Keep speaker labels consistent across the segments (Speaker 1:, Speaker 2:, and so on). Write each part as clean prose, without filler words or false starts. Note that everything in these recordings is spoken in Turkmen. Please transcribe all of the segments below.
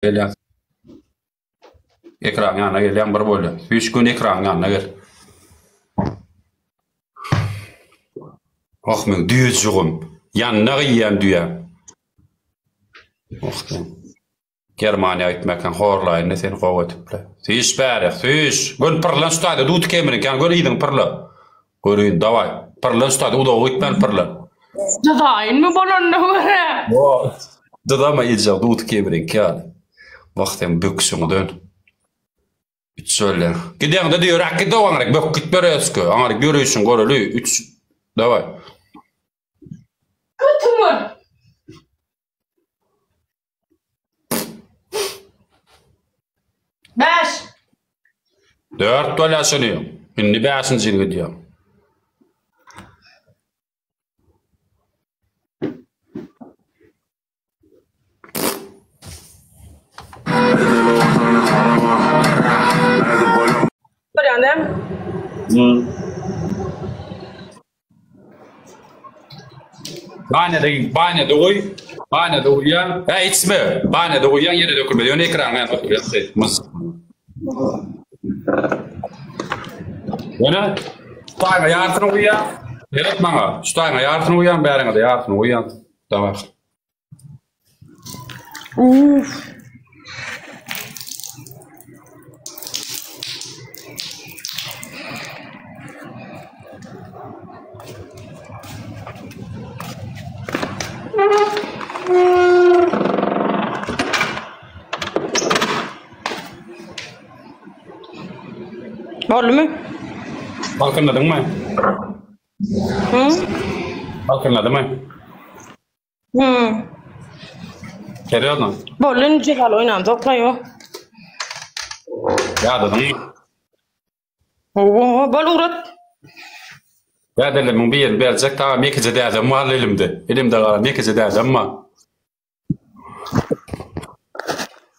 Speaker 1: Gelýän. Ekranyň ýanyna gelýän bir bolýar. Süýş göni ekranyň ýanyna gel. Oh meň düýejigim. Ýanyna gyýýan düýä. Oh sen. Germaniýa gitmekden horlaýyn-da seni gowy edip-le. Süýş bäri, süýş. Göni pyrlan şu taýda dut kemiriňki, göni yzyňy pyrla. Göreýin, dawaý. Pyrlan şu taýda uzaga gitmän pyrlan.
Speaker 2: Dyzaýynmy bolanyna görä?
Speaker 1: Ýok. Dyzama eje dut kemiriňki ýaly. Wah seň böküşiňden. Üç bolýar. Gideňde diýer, git aňryk bök git bereske. Aňryk ýörüşiň göreli. Üç. Dawaý.
Speaker 2: Götüňe. Bäş.
Speaker 1: Dört bolýar şuny. Indi bäşinji ýyl gidýär.
Speaker 2: Görýän däl.
Speaker 1: Hmm. Banýada, banýada goý. Banýada goýýan. Hä, içme. Banýada goýýan ýere dökülmez. Ýöne ekranyň ýanynda oturýan şeý. Mys. Ýöne taýga ýarsyny goýýan. Seret maňa. Şu taýga ýarsyny goýýan, bäriňe-de ýarsyny goýýan. Daway.
Speaker 2: Uff. Boldumy?
Speaker 1: Balkanladyňmy?
Speaker 2: Hı?
Speaker 1: Balkanladymy?
Speaker 2: Hmm.
Speaker 1: Serýozno?
Speaker 2: Boldy indi jezaly oýnamzok laýo.
Speaker 1: Ýadadyňmy?
Speaker 2: Hawa, bol ugrat.
Speaker 1: Dädelerimiň birini berjek tagam ýekeje dädem bar elimde. Elimde galan ýekeje dädem bar.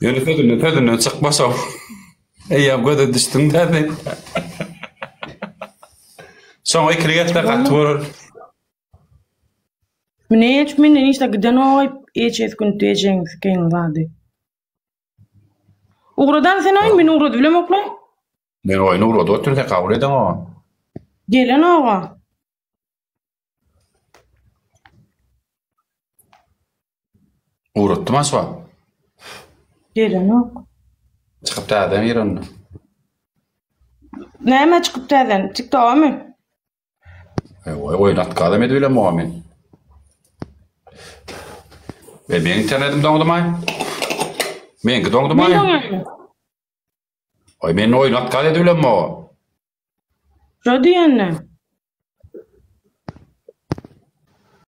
Speaker 1: Ýöne sözünden sözünden çykma şo. Eýýäm göze düşdüň dä sen. Şoňa ikilik etse gaty bolar.
Speaker 2: Mine hiç menden hiç gidenoý eçes gün dejeň sikeň zady. Ugradan sen oýun men ugrady bilemokla.
Speaker 1: Men oýun ugrady otur sen kabul edeňok.
Speaker 2: Gelenoga.
Speaker 1: Ugratdym aşba.
Speaker 2: Gelenok.
Speaker 1: Çykyp täzeden gir onda.
Speaker 2: Näme çykyp täzeden? TikToka-my?
Speaker 1: Eý, oýun atkazam edip bilemok men. E, meň internetim doňdumaý? Meňki doňdumaý? Oý, men oýun atkaz edip bilemok.
Speaker 2: Şo diýende.